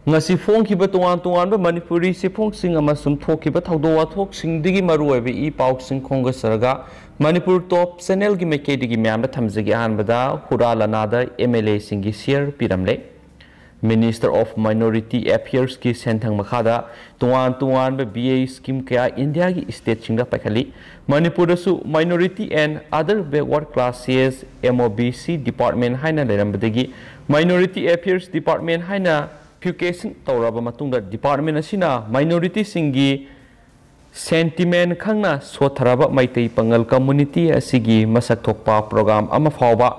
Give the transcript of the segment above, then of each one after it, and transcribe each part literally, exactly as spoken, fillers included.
ꯉꯁꯤ ꯐꯣꯡꯈꯤꯕ ꯇꯣꯉꯥꯟ ꯇꯣꯉꯥꯟꯕ ꯃꯅꯤꯄꯨꯔꯤ ꯆꯦꯐꯣꯡꯁꯤꯡ ꯑꯃꯁꯨꯡ ꯊꯣꯛꯈꯤꯕ ꯊꯧꯗꯣꯛ ꯋꯥꯊꯣꯛꯁꯤꯡꯗꯒꯤ ꯃꯔꯨꯑꯣꯏꯕ ꯏ ꯄꯥꯎꯁꯤꯡ ꯈꯣꯝꯒꯠꯆꯔꯒ ꯃꯅꯤꯄꯨꯔ ꯇꯣꯞ ꯆꯦꯅꯦꯜꯒꯤ ꯃꯥꯏꯀꯩꯗꯒꯤ ꯃꯌꯥꯝꯗ ꯊꯝꯖꯒꯦ꯫ ꯑꯍꯥꯟꯕꯗ ꯍꯨꯔꯥ ꯂꯅꯥꯗ ꯑꯦꯝ ꯑꯦꯜ ꯑꯦꯁꯤꯡꯒꯤ ꯁꯤꯌꯔ ꯄꯤꯔꯝꯂꯦ꯫ Minister of Minority Affairsꯀꯤ ꯁꯦꯟꯊꯪ ꯃꯈꯥꯗ ꯇꯣꯉꯥꯟ ꯇꯣꯉꯥꯟꯕ ꯕꯤ ꯑꯦ ꯁ꯭ꯀꯤꯝ ꯀꯌꯥ ꯏꯟꯗꯤꯌꯥꯒꯤ ꯁ꯭ꯇꯦꯠꯁꯤꯡꯗ ꯄꯥꯏꯈꯠꯂꯤ꯫ ꯃꯅꯤꯄꯨꯔꯗꯁꯨ Minority and Other Backward Classes, M O B C Department ꯍꯥꯏꯅ ꯂꯩꯔꯝꯕꯗꯒꯤ Minority Affairs Department ꯍꯥꯏꯅ ꯐ꯭ꯌꯨꯀꯦꯁꯟ ꯇꯧꯔꯕ ꯃꯇꯨꯡꯗ ꯗꯤꯄꯥꯔꯠꯃꯦꯟ ꯑꯁꯤꯅ ꯃꯥꯏꯅꯣꯔꯤꯇꯤꯁꯤꯡꯒꯤ ꯁꯦꯟꯇꯤꯃꯦꯟ ꯈꯪꯅ ꯁꯣꯠꯊꯔꯕ ꯃꯩꯇꯩ ꯄꯥꯉꯜ ꯀꯝꯃꯨꯅꯤꯇꯤ ꯑꯁꯤꯒꯤ ꯃꯁꯛ ꯊꯣꯛꯄ ꯄ꯭ꯔꯣꯒ꯭ꯔꯥꯝ ꯑꯃ ꯐꯥꯎꯕ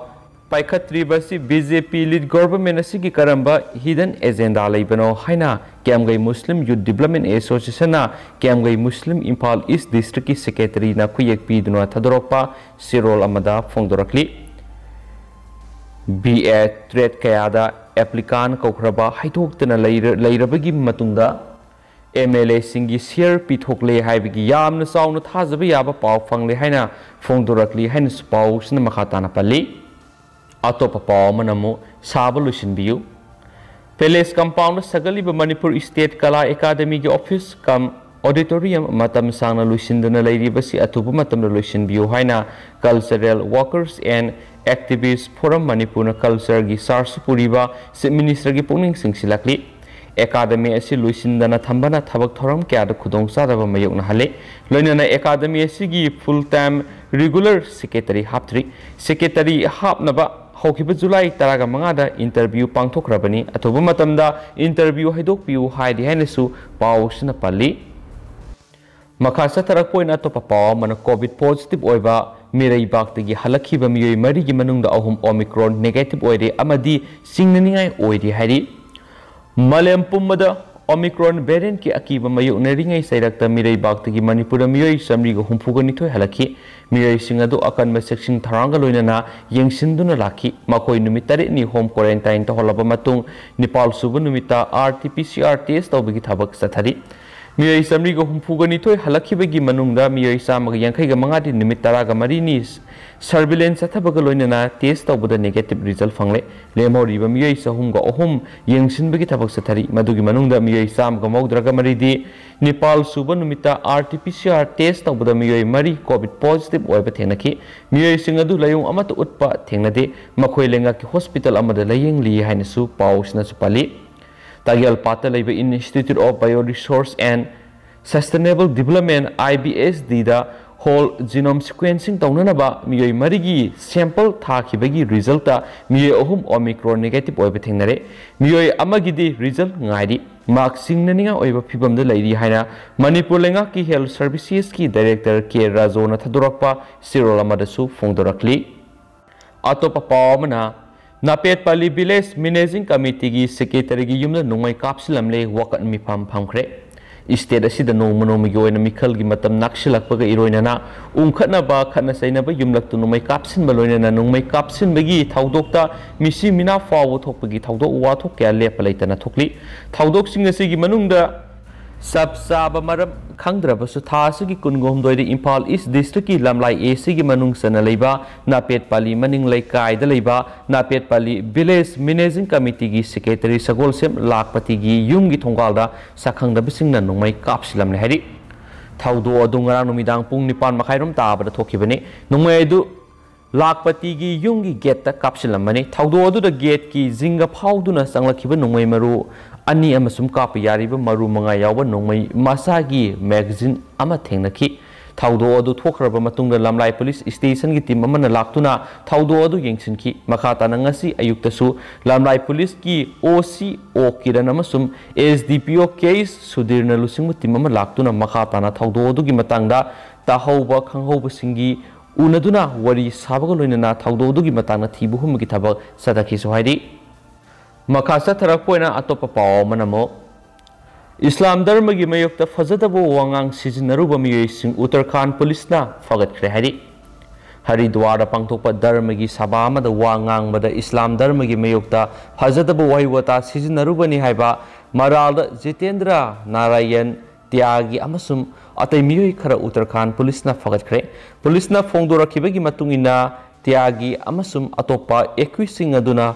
ꯄꯥꯏꯈꯠꯇ꯭ꯔꯤꯕꯁꯤ ꯕꯤ ꯖꯦ ꯄꯤ ꯂꯤꯗ ꯒꯣꯚꯔꯟꯃꯦꯟ ꯑꯁꯤꯒꯤ ꯀꯔꯝꯕ ꯍꯤꯗꯟ ꯑꯦꯖꯦꯟꯗꯥ ꯂꯩꯕꯅꯣ ꯍꯥꯏꯅ ꯀꯦꯝꯒꯩ ꯃꯨꯁꯂꯤꯝ ꯌꯨꯠ ꯗꯤꯕ꯭ꯂꯞꯃꯦꯟ ꯑꯦꯁꯣꯁꯤꯌꯦꯁꯟꯅ ꯀꯦꯝꯒꯩ ꯃꯨꯁꯂꯤꯝ ꯏꯝꯐꯥꯜ ꯏꯁ ꯗꯤꯁꯇ꯭ꯔꯤꯛꯀꯤ ꯁꯦꯀ꯭ꯔꯦꯇꯔꯤꯅ ꯈꯨꯌꯦꯛ ꯄꯤꯗꯨꯅ ꯊꯥꯗꯣꯔꯛꯄ ꯆꯦꯔꯣꯜ ꯑꯃꯗ ꯐꯣꯡꯗꯣꯔꯛꯂꯤ꯫ ꯕꯤ ꯑꯦ ꯇ꯭ꯔꯦꯠ ꯀꯌꯥꯗ ꯑꯦꯄ꯭ꯂꯤꯀꯥꯟ ꯀꯧꯈ꯭ꯔꯕ ꯍꯥꯏꯗꯣꯛꯇꯅ ꯂꯩꯔ-, ꯂꯩꯔꯕꯒꯤ ꯃꯇꯨꯡꯗ ꯑꯦꯝ ꯑꯦꯜ ꯑꯦꯁꯤꯡꯒꯤ ꯁꯤꯌꯔ ꯄꯤꯊꯣꯛꯂꯦ ꯍꯥꯏꯕꯒꯤ ꯌꯥꯝꯅ ꯆꯥꯎꯅ ꯊꯥꯖꯕ ꯌꯥꯕ ꯄꯥꯎ ꯐꯪꯂꯦ ꯍꯥꯏꯅ ꯐꯣꯡꯗꯣꯔꯛꯂꯤ ꯍꯥꯏꯅꯁꯨ ꯄꯥꯎꯁꯤꯅ ꯃꯈꯥ ꯇꯥꯅ ꯄꯜꯂꯤ꯫ ꯑꯇꯣꯞꯄ ꯄꯥꯎ ꯑꯃꯅ ꯑꯃꯨꯛ ꯁꯥꯕ ꯂꯣꯏꯁꯤꯟꯕꯤꯌꯨ꯫ ꯄꯦꯂꯦꯁ ꯀꯝꯄꯥꯎꯟꯗ ꯁꯥꯒꯠꯂꯤꯕ ꯃꯅꯤꯄꯨꯔ ꯁ꯭ꯇꯦꯠ ꯀꯂꯥ ꯑꯦꯀꯥꯗꯃꯤꯒꯤ ꯑꯣꯐꯤꯁ ꯀꯝ ꯑꯣꯗꯤꯇꯣꯔꯤꯌꯝ ꯃꯇꯝ ꯁꯥꯡꯅ ꯂꯣꯏꯁꯤꯟꯗꯅ ꯂꯩꯔꯤꯕꯁꯤ ꯑꯊꯨꯕ ꯃꯇꯝꯗ ꯂꯣꯏꯁꯤꯟꯕꯤꯌꯨ ꯍꯥꯏꯅ Cultural Workers and Activist Forum ꯃꯅꯤꯄꯨꯔꯅ ꯀꯜꯆꯔꯒꯤ ꯆꯥꯔꯖꯁꯨ ꯄꯨꯔꯤꯕ ꯆꯤꯐ ꯃꯤꯅꯤꯁꯇꯔꯒꯤ ꯄꯨꯛꯅꯤꯡ ꯆꯤꯡꯁꯤꯜꯂꯛꯂꯤ꯫ ꯑꯦꯀꯥꯗꯃꯤ ꯑꯁꯤ ꯂꯣꯏꯁꯤꯟꯗꯅ ꯊꯝꯕꯅ ꯊꯕꯛ ꯊꯧꯔꯝ ꯀꯌꯥꯗ ꯈꯨꯗꯣꯡꯆꯥꯗꯕ ꯃꯥꯌꯣꯛꯅꯍꯜꯂꯤ꯫ ꯂꯣꯏꯅꯅ ꯑꯦꯀꯥꯗꯃꯤ ꯑꯁꯤꯒꯤ ꯐꯨꯜ ꯇꯥꯏꯝ ꯔꯤꯒꯨꯂꯔ ꯁꯦꯀ꯭ꯔꯦꯇꯔꯤ ꯍꯥꯞꯇ꯭ꯔꯤ꯫ ꯁꯦꯀ꯭ꯔꯦꯇꯔꯤ ꯍꯥꯞꯅꯕ ꯍꯧꯈꯤꯕ ꯖꯨꯂꯥꯏ ꯇꯔꯥꯒ ꯃꯉꯥꯗ ꯏꯟꯇꯔꯚ꯭ꯌꯨ ꯄꯥꯡꯊꯣꯛꯈ꯭ꯔꯕꯅꯤ꯫ ꯑꯊꯨꯕ ꯃꯇꯝꯗ ꯏꯟꯇꯔꯚ꯭ꯌꯨ ꯍꯥꯏꯗꯣꯛꯄꯤꯌꯨ ꯍꯥꯏꯔꯤ ꯍꯥꯏꯅꯁꯨ ꯄꯥꯎꯁꯤꯅ ꯄꯜꯂꯤ꯫ ꯃꯈꯥ ꯆꯠꯊꯔꯛꯄ ꯑꯣꯏꯅ ꯑꯇꯣꯞꯄ ꯄꯥꯎ ꯑꯃꯅ ꯀꯣꯚꯤꯗ ꯄꯣꯖꯤꯇꯤꯚ ꯑꯣꯏꯕ ꯃꯤꯔꯩꯕꯥꯛꯇꯒꯤ ꯍꯜꯂꯛꯈꯤꯕ ꯃꯤꯑꯣꯏ ꯃꯔꯤꯒꯤ ꯃꯅꯨꯡꯗ ꯑꯍꯨꯝ ꯑꯣꯃꯤꯀ꯭ꯔꯣꯟ ꯅꯦꯒꯦꯇꯤꯚ ꯑꯣꯏꯔꯦ ꯑꯃꯗꯤ ꯆꯤꯡꯅꯅꯤꯡꯉꯥꯏ ꯑꯣꯏꯔꯤ ꯍꯥꯏꯔꯤ꯫ ꯃꯥꯂꯦꯝ ꯄꯨꯝꯕꯗ ꯑꯣꯃꯤꯀ꯭ꯔꯣꯟ ꯚꯦꯔꯤꯌꯦꯟꯠꯀꯤ ꯑꯀꯤꯕ ꯃꯥꯌꯣꯛꯅꯔꯤꯉꯩ ꯆꯩꯔꯛꯇ ꯃꯤꯔꯩꯕꯥꯛꯇꯒꯤ ꯃꯅꯤꯄꯨꯔꯗ ꯃꯤꯑꯣꯏ ꯆꯥꯃꯔꯤꯒ ꯍꯨꯝꯐꯨꯒ ꯅꯤꯊꯣꯏ ꯍꯜꯂꯛꯈꯤ꯫ ꯃꯤꯑꯣꯏꯁꯤꯡ ꯑꯗꯨ ꯑꯀꯟꯕ ꯆꯦꯛꯁꯤꯟ ꯊꯧꯔꯥꯡꯒ ꯂꯣꯏꯅꯅ ꯌꯦꯡꯁꯤꯟꯗꯨꯅ ꯂꯥꯛꯈꯤ꯫ ꯃꯈꯣꯏ ꯅꯨꯃꯤꯠ ꯇꯔꯦꯠꯅꯤ ꯍꯣꯝ ꯀ꯭ꯋꯥꯔꯦꯟꯇꯥꯏꯟ ꯇꯧꯍꯜꯂꯕ ꯃꯇꯨꯡ, ꯅꯤꯄꯥꯜ ꯁꯨꯕ ꯅꯨꯃꯤꯠꯇ R T P C R test ꯇꯧꯕꯒꯤ ꯊꯕꯛ ꯆꯠꯊꯔꯤ꯫ ꯃꯤꯑꯣꯏ ꯆꯥꯃꯔꯤꯒ ꯍꯨꯝꯐꯨꯒ ꯅꯤꯊꯣꯏ ꯍꯜꯂꯛꯈꯤꯕꯒꯤ ꯃꯅꯨꯡꯗ ꯃꯤꯑꯣꯏ ꯆꯥꯝꯃꯒ ꯌꯥꯡꯈꯩꯒ ꯃꯉꯥꯗꯤ ꯅꯨꯃꯤꯠ ꯇꯔꯥꯒ ꯃꯔꯤꯅꯤ surveillance ꯆꯠꯊꯕꯒ ꯂꯣꯏꯅꯅ test ꯇꯧꯕꯗ negative result ꯐꯪꯂꯦ꯫ ꯂꯦꯝꯍꯧꯔꯤꯕ ꯃꯤꯑꯣꯏ ꯆꯍꯨꯝꯒ ꯑꯍꯨꯝ ꯌꯦꯡꯁꯤꯟꯕꯒꯤ ꯊꯕꯛ ꯆꯠꯊꯔꯤ꯫ ꯃꯗꯨꯒꯤ ꯃꯅꯨꯡꯗ ꯃꯤꯑꯣꯏ ꯆꯥꯝꯃꯒ ꯃꯧꯗ꯭ꯔꯥꯒ ꯃꯔꯤꯗꯤ ꯅꯤꯄꯥꯜ ꯁꯨꯕ ꯅꯨꯃꯤꯠꯇ RT-PCR test ꯇꯧꯕꯗ ꯃꯤꯑꯣꯏ ꯃꯔꯤ COVID positive ꯑꯣꯏꯕ ꯊꯦꯡꯅꯈꯤ꯫ ꯃꯤꯑꯣꯏꯁꯤꯡ ꯑꯗꯨ ꯂꯥꯏꯑꯣꯡ ꯑꯃꯠꯇ ꯎꯠꯄ ꯊꯦꯡꯅꯗꯦ꯫ ꯃꯈꯣꯏ ꯂꯩꯉꯥꯛꯀꯤ hospital ꯑꯃꯗ ꯂꯥꯌꯦꯡꯂꯤ ꯍꯥꯏꯅꯁꯨ ꯄꯥꯎꯁꯤꯅꯁꯨ ꯄꯜꯂꯤ꯫ ꯇꯥꯒꯦꯜꯄꯥꯠꯇ ꯂꯩꯕ Institute of Bioresource and Sustainable Development, IBSDꯗ whole genome sequencing ꯇꯧꯅꯅꯕ ꯃꯤꯑꯣꯏ ꯃꯔꯤꯒꯤ sample ꯊꯥꯈꯤꯕꯒꯤ resultꯇ ꯃꯤꯑꯣꯏ ꯑꯍꯨꯝ Omicron negative ꯑꯣꯏꯕ ꯊꯦꯡꯅꯔꯦ꯫ ꯃꯤꯑꯣꯏ ꯑꯃꯒꯤꯗꯤ result ꯉꯥꯏꯔꯤ꯫ ꯃꯍꯥꯛ ꯆꯤꯡꯅꯅꯤꯡꯉꯥꯏ ꯑꯣꯏꯕ ꯐꯤꯚꯝꯗ ꯂꯩꯔꯤ ꯍꯥꯏꯅ ꯃꯅꯤꯄꯨꯔ ꯂꯩꯉꯥꯛꯀꯤ Health Servicesꯀꯤ Director ꯀꯦ ꯔꯥꯖꯣꯅ ꯊꯥꯗꯣꯔꯛꯄ ꯆꯦꯔꯣꯜ ꯑꯃꯗꯁꯨ ꯐꯣꯡꯗꯣꯔꯛꯂꯤ꯫ ꯑꯇꯣꯞꯄ ꯄꯥꯎ ꯑꯃꯅ, ꯅꯥꯄꯦꯠꯄꯥꯂꯤ Village Managing Committeeꯒꯤ Secretaryꯒꯤ ꯌꯨꯝꯗ ꯅꯣꯡꯃꯩ ꯀꯥꯞꯁꯤꯜꯂꯝꯂꯦ, ꯋꯥꯀꯠ ꯃꯤꯐꯝ ꯐꯝꯈ꯭ꯔꯦ꯫ State ꯑꯁꯤꯗ ꯅꯣꯡꯃ ꯅꯣꯡꯃꯒꯤ ꯑꯣꯏꯅ ꯃꯤꯈꯜꯒꯤ ꯃꯇꯝ ꯅꯛꯁꯤꯜꯂꯛꯄꯒ ꯏꯔꯣꯏꯅꯅ ꯎꯪꯈꯠꯅꯕ, ꯈꯠꯅ ꯆꯩꯅꯕ ꯌꯨꯝꯂꯛꯇ ꯅꯣꯡꯃꯩ ꯀꯥꯞꯁꯤꯟꯕ ꯂꯣꯏꯅꯅ ꯅꯣꯡꯃꯩ ꯀꯥꯞꯁꯤꯟꯕꯒꯤ ꯊꯧꯗꯣꯛꯇ ꯃꯤꯁꯤ ꯃꯤꯅꯥ ꯐꯥꯎꯕ ꯊꯣꯛꯄꯒꯤ ꯊꯧꯗꯣꯛ ꯋꯥꯊꯣꯛ ꯀꯌꯥ ꯂꯦꯞꯄ ꯂꯩꯇꯅ ꯊꯣꯛꯂꯤ꯫ ꯊꯧꯗꯣꯛꯁꯤꯡ ꯑꯁꯤꯒꯤ ꯃꯅꯨꯡꯗ ꯆꯞ ꯆꯥꯕ ꯃꯔꯝ ꯈꯪꯗ꯭ꯔꯕꯁꯨ, ꯊꯥ ꯑꯁꯤꯒꯤ ꯀꯨꯟꯒ ꯍꯨꯝꯗꯣꯏꯗ ꯏꯝꯐꯥꯜ East Districtꯀꯤ ꯂꯝꯂꯥꯏ ACꯒꯤ ꯃꯅꯨꯡ ꯆꯟꯅ ꯂꯩꯕ ꯅꯥꯄꯦꯠꯄꯥꯂꯤ ꯃꯅꯤꯡ ꯂꯩꯀꯥꯏꯗ ꯂꯩꯕ ꯅꯥꯄꯦꯠꯄꯥꯂꯤ Village Managing Committeeꯒꯤ Secretary ꯁꯒꯣꯜꯁꯦꯝ ꯂꯥꯛꯄꯇꯤꯒꯤ ꯌꯨꯝꯒꯤ ꯊꯣꯡꯒꯥꯜꯗ ꯁꯛꯈꯪꯗꯕꯁꯤꯡꯅ ꯅꯣꯡꯃꯩ ꯀꯥꯞꯁꯤꯜꯂꯝꯂꯦ ꯍꯥꯏꯔꯤ꯫ ꯊꯧꯗꯣꯛ ꯑꯗꯨ ꯉꯔꯥꯡ ꯅꯨꯃꯤꯗꯥꯡ ꯄꯨꯡ ꯅꯤꯄꯥꯟ ꯃꯈꯥꯏꯔꯣꯝ ꯇꯥꯕꯗ ꯊꯣꯛꯈꯤꯕꯅꯤ꯫ ꯅꯣꯡꯃꯩ ꯑꯗꯨ ꯂꯥꯛꯄꯇꯤꯒꯤ ꯌꯨꯝꯒꯤ gateꯇ ꯀꯥꯞꯁꯤꯜꯂꯝꯕꯅꯤ꯫ ꯊꯧꯗꯣꯛ ꯑꯗꯨꯗ gateꯀꯤ ꯖꯤꯡꯒ ꯐꯥꯎꯗꯨꯅ ꯆꯪꯂꯛꯈꯤꯕ ꯅꯣꯡꯃꯩ ꯃꯔꯨ ꯑꯅꯤ ꯑꯃꯁꯨꯡ ꯀꯥꯞꯄ ꯌꯥꯔꯤꯕ ꯃꯔꯨ ꯃꯉꯥ ꯌꯥꯎꯕ ꯅꯣꯡꯃꯩ ꯃꯆꯥꯒꯤ magazine ꯑꯃ ꯊꯦꯡꯅꯈꯤ꯫ ꯊꯧꯗꯣꯛ ꯑꯗꯨ ꯊꯣꯛꯈ꯭ꯔꯕ ꯃꯇꯨꯡꯗ ꯂꯝꯂꯥꯏ police stationꯒꯤ team ꯑꯃꯅ ꯂꯥꯛꯇꯨꯅ ꯊꯧꯗꯣꯛ ꯑꯗꯨ ꯌꯦꯡꯁꯤꯟꯈꯤ꯫ ꯃꯈꯥ ꯇꯥꯅ ꯉꯁꯤ ꯑꯌꯨꯛꯇꯁꯨ ꯂꯝꯂꯥꯏ policeꯀꯤ OC ꯑꯣ ꯀꯤꯔꯟ ꯑꯃꯁꯨꯡ SDPO K ꯁꯨꯙꯤꯔꯅ ꯂꯨꯆꯤꯡꯕ team ꯑꯃ ꯂꯥꯛꯇꯨꯅ ꯃꯈꯥ ꯇꯥꯅ ꯊꯧꯗꯣꯛ ꯑꯗꯨꯒꯤ ꯃꯇꯥꯡꯗ ꯇꯥꯍꯧꯕ ꯈꯪꯍꯧꯕꯁꯤꯡꯒꯤ ꯎꯅꯗꯨꯅ ꯋꯥꯔꯤ ꯁꯥꯕꯒ ꯂꯣꯏꯅꯅ ꯊꯧꯗꯣꯛ ꯑꯗꯨꯒꯤ ꯃꯇꯥꯡꯗ ꯊꯤꯕ ꯍꯨꯝꯕꯒꯤ ꯊꯕꯛ ꯆꯠꯊꯈꯤꯁꯨ ꯍꯥꯏꯔꯤ꯫ ꯃꯈꯥ ꯆꯠꯊꯔꯛꯄ ꯑꯣꯏꯅ ꯑꯇꯣꯞꯄ ꯄꯥꯎ ꯑꯃꯅ ꯑꯃꯨꯛ, ꯏꯁꯂꯥꯝ ꯙꯔꯃꯒꯤ ꯃꯥꯌꯣꯛꯇ ꯐꯖꯗꯕ ꯋꯥꯉꯥꯡ ꯁꯤꯖꯤꯟꯅꯔꯨꯕ ꯃꯤꯑꯣꯏꯁꯤꯡ ꯎꯠꯇꯔꯈꯥꯟꯗ policeꯅ ꯐꯒꯠꯈ꯭ꯔꯦ ꯍꯥꯏꯔꯤ꯫ ꯍꯔꯤꯗ꯭ꯋꯥꯔꯗ ꯄꯥꯡꯊꯣꯛꯄ ꯙꯔꯃꯒꯤ ꯁꯚꯥ ꯑꯃꯗ ꯋꯥ ꯉꯥꯡꯕꯗ ꯏꯁꯂꯥꯝ ꯙꯔꯃꯒꯤ ꯃꯥꯌꯣꯛꯇ ꯐꯖꯗꯕ ꯋꯥꯍꯩ ꯋꯥꯇꯥ ꯁꯤꯖꯤꯟꯅꯔꯨꯕꯅꯤ ꯍꯥꯏꯕ ꯃꯔꯥꯜꯗ ꯖꯤꯇꯦꯟꯗ꯭ꯔ ꯅꯥꯔꯥꯌꯟ ꯇ꯭ꯌꯥꯒꯤ ꯑꯃꯁꯨꯡ ꯑꯇꯩ ꯃꯤꯑꯣꯏ ꯈꯔ ꯎꯠꯇꯔꯈꯥꯟ ꯄꯨꯂꯤꯁꯅ ꯐꯒꯠꯈ꯭ꯔꯦ꯫ ꯄꯨꯂꯤꯁꯅ ꯐꯣꯡꯗꯣꯔꯛꯈꯤꯕꯒꯤ ꯃꯇꯨꯡ ꯏꯟꯅ, ꯇ꯭ꯌꯥꯒꯤ ꯑꯃꯁꯨꯡ ꯑꯇꯣꯞꯄ ꯑꯦꯀ꯭ꯌꯨꯁꯁꯤꯡ ꯑꯗꯨꯅ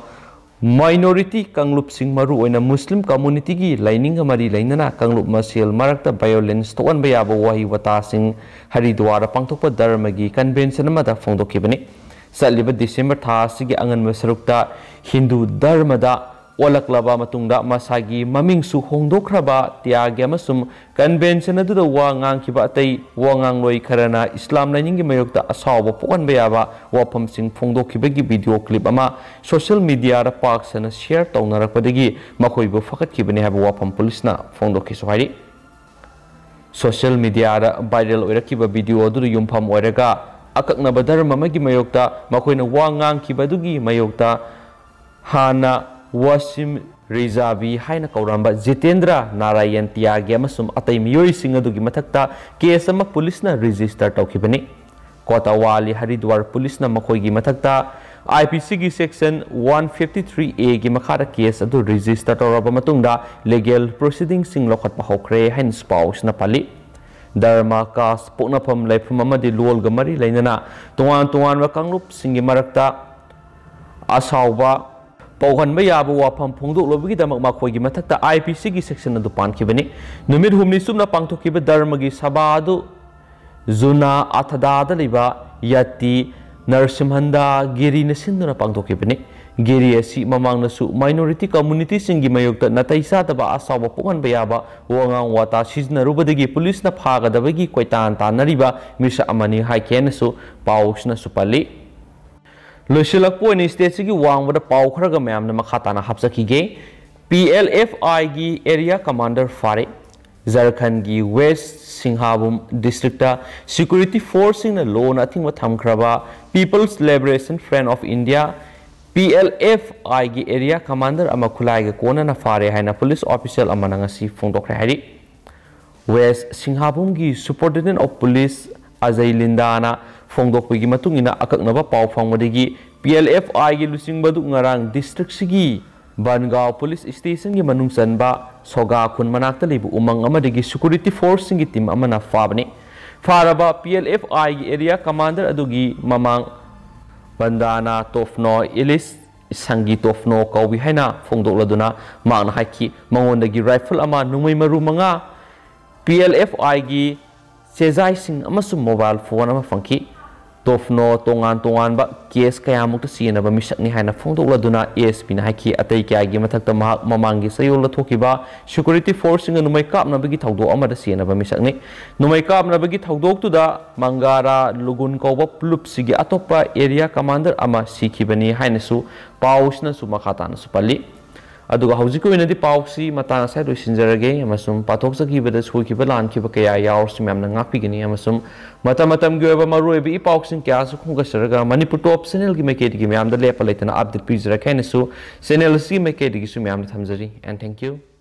ꯃꯥꯏꯅꯣꯔꯤꯇꯤ ꯀꯥꯡꯂꯨꯞꯁꯤꯡ, ꯃꯔꯨꯑꯣꯏꯅ ꯃꯨꯁꯂꯤꯝ ꯀꯝꯃꯨꯅꯤꯇꯤꯒꯤ ꯂꯥꯏꯅꯤꯡꯒ ꯃꯔꯤ ꯂꯩꯅꯅ ꯀꯥꯡꯂꯨꯞ ꯃꯁꯦꯜ ꯃꯔꯛꯇ ꯚꯥꯏꯑꯣꯂꯦꯟꯁ ꯊꯣꯛꯍꯟꯕ ꯌꯥꯕ ꯋꯥꯍꯩ ꯋꯥꯇꯥꯁꯤꯡ ꯍꯔꯤꯗ꯭ꯋꯥꯔꯗ ꯄꯥꯡꯊꯣꯛꯄ ꯙꯔꯃꯒꯤ ꯀꯟꯚꯦꯟꯁꯟ ꯑꯃꯗ ꯐꯣꯡꯗꯣꯛꯈꯤꯕꯅꯤ꯫ ꯆꯠꯂꯤꯕ ꯗꯤꯁꯦꯝꯕꯔ ꯊꯥ ꯑꯁꯤꯒꯤ ꯑꯉꯟꯕ ꯁꯔꯨꯛꯇ ꯍꯤꯟꯗꯨ ꯙꯔꯃꯗ ꯑꯣꯜꯂꯛꯂꯕ ꯃꯇꯨꯡꯗ ꯃꯁꯥꯒꯤ ꯃꯃꯤꯡꯁꯨ ꯍꯣꯡꯗꯣꯛꯈ꯭ꯔꯕ ꯇ꯭ꯌꯥꯒꯤ ꯑꯃꯁꯨꯡ ꯀꯟꯚꯦꯟꯁꯟ ꯑꯗꯨꯗ ꯋꯥ ꯉꯥꯡꯈꯤꯕ ꯑꯇꯩ ꯋꯥ ꯉꯥꯡꯂꯣꯏ ꯈꯔꯅ ꯏꯁꯂꯥꯝ ꯂꯥꯏꯅꯤꯡꯒꯤ ꯃꯥꯌꯣꯛꯇ ꯑꯁꯥꯎꯕ ꯄꯣꯛꯍꯟꯕ ꯌꯥꯕ ꯋꯥꯐꯝꯁꯤꯡ ꯐꯣꯡꯗꯣꯛꯈꯤꯕꯒꯤ ꯚꯤꯗꯤꯑꯣ ꯀ꯭ꯂꯤꯞ ꯑꯃ ꯁꯣꯁꯤꯌꯦꯜ ꯃꯤꯗꯤꯌꯥꯗ ꯄꯥꯛ ꯁꯟꯅ ꯁꯤꯌꯔ ꯇꯧꯅꯔꯛꯄꯗꯒꯤ ꯃꯈꯣꯏꯕꯨ ꯐꯒꯠꯈꯤꯕꯅꯤ ꯍꯥꯏꯕ ꯋꯥꯐꯝ ꯄꯨꯂꯤꯁꯅ ꯐꯣꯡꯗꯣꯛꯈꯤꯁꯨ ꯍꯥꯏꯔꯤ꯫ ꯁꯣꯁꯤꯌꯦꯜ ꯃꯤꯗꯤꯌꯥꯗ ꯚꯥꯏꯔꯦꯜ ꯑꯣꯏꯔꯛꯈꯤꯕ ꯚꯤꯗꯤꯑꯣ ꯑꯗꯨꯗ ꯌꯨꯝꯐꯝ ꯑꯣꯏꯔꯒ ꯑꯀꯛꯅꯕ ꯙꯔꯃ ꯑꯃꯒꯤ ꯃꯥꯌꯣꯛꯇ ꯃꯈꯣꯏꯅ ꯋꯥ ꯉꯥꯡꯈꯤꯕ ꯑꯗꯨꯒꯤ ꯃꯥꯌꯣꯛꯇ ꯍꯥꯟꯅ ꯋꯥꯁꯤꯝ ꯔꯤꯖꯥꯕꯤ ꯍꯥꯏꯅ ꯀꯧꯔꯝꯕ ꯖꯤꯇꯦꯟꯗ꯭ꯔ ꯅꯥꯔꯥꯌꯟ ꯇ꯭ꯌꯥꯒꯤ ꯑꯃꯁꯨꯡ ꯑꯇꯩ ꯃꯤꯑꯣꯏꯁꯤꯡ ꯑꯗꯨꯒꯤ ꯃꯊꯛꯇ ꯀꯦꯁ ꯑꯃ ꯄꯨꯂꯤꯁꯅ ꯔꯦꯖꯤꯁꯇꯔ ꯇꯧꯈꯤꯕꯅꯤ꯫ ꯀꯣꯇꯋꯥꯂꯤ ꯍꯔꯤꯗ꯭ꯋꯥꯔ ꯄꯨꯂꯤꯁꯅ ꯃꯈꯣꯏꯒꯤ ꯃꯊꯛꯇ IPCꯒꯤ section one fifty three Aꯒꯤ ꯃꯈꯥꯗ ꯀꯦꯁ ꯑꯗꯨ ꯔꯦꯖꯤꯁꯇꯔ ꯇꯧꯔꯕ ꯃꯇꯨꯡꯗ ꯂꯤꯒꯦꯜ ꯄ꯭ꯔꯣꯁꯤꯗꯤꯡꯁꯤꯡ ꯂꯧꯈꯠꯄ ꯍꯧꯈ꯭ꯔꯦ ꯍꯥꯏꯅꯁꯨ ꯄꯥꯎꯁꯤꯅ ꯄꯜꯂꯤ꯫ ꯙꯔꯃ, ꯀꯥꯁ, ꯄꯣꯛꯅꯐꯝ, ꯂꯩꯐꯝ ꯑꯃꯗꯤ ꯂꯣꯜꯒ ꯃꯔꯤ ꯂꯩꯅꯅ ꯇꯣꯉꯥꯟ ꯇꯣꯉꯥꯟꯕ ꯀꯥꯡꯂꯨꯞꯁꯤꯡꯒꯤ ꯃꯔꯛꯇ ꯑꯁꯥꯎꯕ ꯄꯣꯛꯍꯟꯕ ꯌꯥꯕ ꯋꯥꯐꯝ ꯐꯣꯡꯗꯣꯛꯂꯨꯕꯒꯤꯗꯃꯛ ꯃꯈꯣꯏꯒꯤ ꯃꯊꯛꯇ IPCꯒꯤ section ꯑꯗꯨ ꯄꯥꯟꯈꯤꯕꯅꯤ꯫ ꯅꯨꯃꯤꯠ ꯍꯨꯝꯅꯤ ꯆꯨꯞꯅ ꯄꯥꯡꯊꯣꯛꯈꯤꯕ ꯙꯔꯃꯒꯤ ꯁꯚꯥ ꯑꯗꯨ ꯖꯨꯅꯥ ꯑꯊꯗꯥꯗ ꯂꯩꯕ ꯌꯥꯇꯤ ꯅꯔꯁꯤꯝꯍꯟꯗꯥ ꯒꯤꯔꯤꯅ ꯁꯤꯟꯗꯨꯅ ꯄꯥꯡꯊꯣꯛꯈꯤꯕꯅꯤ꯫ ꯒꯤꯔꯤ ꯑꯁꯤ ꯃꯃꯥꯡꯗꯁꯨ ꯃꯥꯏꯅꯣꯔꯤꯇꯤ ꯀꯝꯃꯨꯅꯤꯇꯤꯁꯤꯡꯒꯤ ꯃꯥꯌꯣꯛꯇ ꯅꯥꯇꯩ ꯆꯥꯗꯕ ꯑꯁꯥꯎꯕ ꯄꯣꯛꯍꯟꯕ ꯌꯥꯕ ꯋꯥꯉꯥꯡ ꯋꯥꯇꯥ ꯁꯤꯖꯤꯟꯅꯔꯨꯕꯗꯒꯤ ꯄꯨꯂꯤꯁꯅ ꯐꯥꯒꯗꯕꯒꯤ ꯀꯣꯏꯇꯥꯟ ꯇꯥꯟꯅꯔꯤꯕ ꯃꯤꯁꯛ ꯑꯃꯅꯤ ꯍꯥꯏꯈꯤ ꯍꯥꯏꯅꯁꯨ ꯄꯥꯎꯁꯤꯅꯁꯨ ꯄꯜꯂꯤ꯫ ꯂꯣꯏꯁꯤꯜꯂꯛꯄ ꯑꯣꯏꯅ ꯁ꯭ꯇꯦꯠꯁꯤꯒꯤ ꯋꯥꯡꯃꯗ ꯄꯥꯎ ꯈꯔꯒ ꯃꯌꯥꯝꯅ ꯃꯈꯥ ꯇꯥꯅ ꯍꯥꯞꯆꯈꯤꯒꯦ꯫ PLFIꯒꯤ ꯑꯦꯔꯤꯌꯥ ꯀꯃꯥꯟꯗꯔ ꯐꯥꯔꯦ꯫ ꯖꯔꯈꯟꯒꯤ ꯋꯦꯁ ꯁꯤꯡꯍꯥꯕꯨꯝ ꯗꯤꯁꯇ꯭ꯔꯤꯛꯇ ꯁꯦꯀ꯭ꯌꯨꯔꯤꯇꯤ ꯐꯣꯔꯁꯁꯤꯡꯅ ꯂꯣꯅ ꯑꯊꯤꯡꯕ ꯊꯝꯈ꯭ꯔꯕ People's Liberation Front of India, PLFIꯒꯤ ꯑꯦꯔꯤꯌꯥ ꯀꯃꯥꯟꯗꯔ ꯑꯃ ꯈꯨꯠꯂꯥꯏꯒ ꯀꯣꯟꯅꯅ ꯐꯥꯔꯦ ꯍꯥꯏꯅ ꯄꯨꯂꯤꯁ ꯑꯣꯐꯤꯁꯤꯌꯦꯜ ꯑꯃꯅ ꯉꯁꯤ ꯐꯣꯡꯗꯣꯛꯈ꯭ꯔꯦ ꯍꯥꯏꯔꯤ꯫ ꯋꯦꯁ ꯁꯤꯡꯍꯥꯕꯨꯝꯒꯤ Superintendent of Police ꯑꯖꯩ ꯂꯤꯟꯗꯥꯅ ꯐꯣꯡꯗꯣꯛꯄꯒꯤ ꯃꯇꯨꯡ ꯏꯟꯅ, ꯑꯀꯛꯅꯕ ꯄꯥꯎ ꯐꯪꯕꯗꯒꯤ PLFIꯒꯤ ꯂꯨꯆꯤꯡꯕꯗꯨ ꯉꯔꯥꯡ ꯗꯤꯁꯇ꯭ꯔꯤꯛꯁꯤꯒꯤ ꯕꯟꯒꯥꯎ ꯄꯨꯂꯤꯁ ꯁ꯭ꯇꯦꯁꯟꯒꯤ ꯃꯅꯨꯡ ꯆꯟꯕ ꯁꯣꯒꯥ ꯈꯨꯟ ꯃꯅꯥꯛꯇ ꯂꯩꯕ ꯎꯃꯪ ꯑꯃꯗꯒꯤ ꯁꯦꯀ꯭ꯌꯨꯔꯤꯇꯤ ꯐꯣꯔꯁꯁꯤꯡꯒꯤ ꯇꯤꯝ ꯑꯃꯅ ꯐꯥꯕꯅꯤ꯫ ꯐꯥꯔꯕ ꯄꯤ ꯑꯦꯜ ꯑꯦꯐ ꯑꯥꯏꯒꯤ ꯑꯦꯔꯤꯌꯥ ꯀꯃꯥꯟꯗꯔ ꯑꯗꯨꯒꯤ ꯃꯃꯥꯡ ꯕꯟꯗꯥꯅꯥ ꯇꯣꯐꯅꯣ ꯏꯂꯤꯁ ꯁꯪꯒꯤ ꯇꯣꯐꯅꯣ ꯀꯧꯏ ꯍꯥꯏꯅ ꯐꯣꯡꯗꯣꯛꯂꯗꯨꯅ ꯃꯍꯥꯛꯅ ꯍꯥꯏꯈꯤ, ꯃꯉꯣꯟꯗꯒꯤ ꯔꯥꯏꯐꯜ ꯑꯃ, ꯅꯣꯡꯃꯩ ꯃꯔꯨ ꯃꯉꯥ, ꯄꯤ ꯑꯦꯜ ꯑꯦꯐ ꯑꯥꯏꯒꯤ ꯆꯦꯖꯥꯏꯁꯤꯡ ꯑꯃꯁꯨꯡ ꯃꯣꯕꯥꯏꯜ ꯐꯣꯟ ꯑꯃ ꯐꯪꯈꯤ꯫ ꯇꯣꯐꯅꯣ ꯇꯣꯉꯥꯟ ꯇꯣꯉꯥꯟꯕ ꯀꯦꯁ ꯀꯌꯥꯃꯨꯛꯇ ꯆꯦꯟꯅꯕ ꯃꯤꯁꯛꯅꯤ ꯍꯥꯏꯅ ꯐꯣꯡꯗꯣꯛꯂꯗꯨꯅ ꯑꯦ ꯑꯦꯁ ꯄꯤꯅ ꯍꯥꯏꯈꯤ, ꯑꯇꯩ ꯀꯌꯥꯒꯤ ꯃꯊꯛꯇ ꯃꯍꯥꯛ ꯃꯃꯥꯡꯒꯤ ꯆꯌꯣꯜꯗ ꯊꯣꯛꯈꯤꯕ ꯁꯦꯀ꯭ꯌꯨꯔꯤꯇꯤ ꯐꯣꯔꯁꯁꯤꯡꯒ ꯅꯣꯡꯃꯩ ꯀꯥꯞꯅꯕꯒꯤ ꯊꯧꯗꯣꯛ ꯑꯃꯗ ꯆꯦꯟꯅꯕ ꯃꯤꯁꯛꯅꯤ꯫ ꯅꯣꯡꯃꯩ ꯀꯥꯞꯅꯕꯒꯤ ꯊꯧꯗꯣꯛꯇꯨꯗ ꯃꯪꯒꯥꯔꯥ ꯂꯨꯒꯨꯟ ꯀꯧꯕ ꯂꯨꯞꯁꯤꯒꯤ ꯑꯇꯣꯞꯄ ꯑꯦꯔꯤꯌꯥ ꯀꯃꯥꯟꯗꯔ ꯑꯃ ꯁꯤꯈꯤꯕꯅꯤ ꯍꯥꯏꯅꯁꯨ ꯄꯥꯎꯁꯤꯅꯁꯨ ꯃꯈꯥ ꯇꯥꯅꯁꯨ ꯄꯜꯂꯤ꯫ ꯑꯗꯨꯒ ꯍꯧꯖꯤꯛꯀꯤ ꯑꯣꯏꯅꯗꯤ ꯄꯥꯎꯁꯤ ꯃꯇꯥꯡ ꯑꯁꯤꯗ ꯂꯣꯏꯁꯤꯟꯖꯔꯒꯦ, ꯑꯃꯁꯨꯡ ꯄꯥꯊꯣꯛꯆꯈꯤꯕꯗ ꯁꯣꯏꯈꯤꯕ ꯂꯥꯟꯈꯤꯕ ꯀꯌꯥ ꯌꯥꯎꯔꯁꯨ ꯃꯌꯥꯝꯅ ꯉꯥꯛꯄꯤꯒꯅꯤ, ꯑꯃꯁꯨꯡ ꯃꯇꯝ ꯃꯇꯝꯒꯤ ꯑꯣꯏꯕ ꯃꯔꯨꯑꯣꯏꯕ ꯏ ꯄꯥꯎꯁꯤꯡ ꯀꯌꯥꯁꯨ ꯈꯣꯝꯒꯠꯆꯔꯒ ꯃꯅꯤꯄꯨꯔ ꯇꯣꯞ ꯆꯦꯅꯦꯜꯒꯤ ꯃꯥꯏꯀꯩꯗꯒꯤ ꯃꯌꯥꯝꯗ ꯂꯦꯞꯄ ꯂꯩꯇꯅ ꯑꯞꯗꯦꯠ ꯄꯤꯖꯔꯛꯀꯦ ꯍꯥꯏꯅꯁꯨ ꯆꯦꯅꯦꯜ ꯑꯁꯤꯒꯤ ꯃꯥꯏꯀꯩꯗꯒꯤꯁꯨ ꯃꯌꯥꯝꯗ ꯊꯝꯖꯔꯤ꯫ And thank you.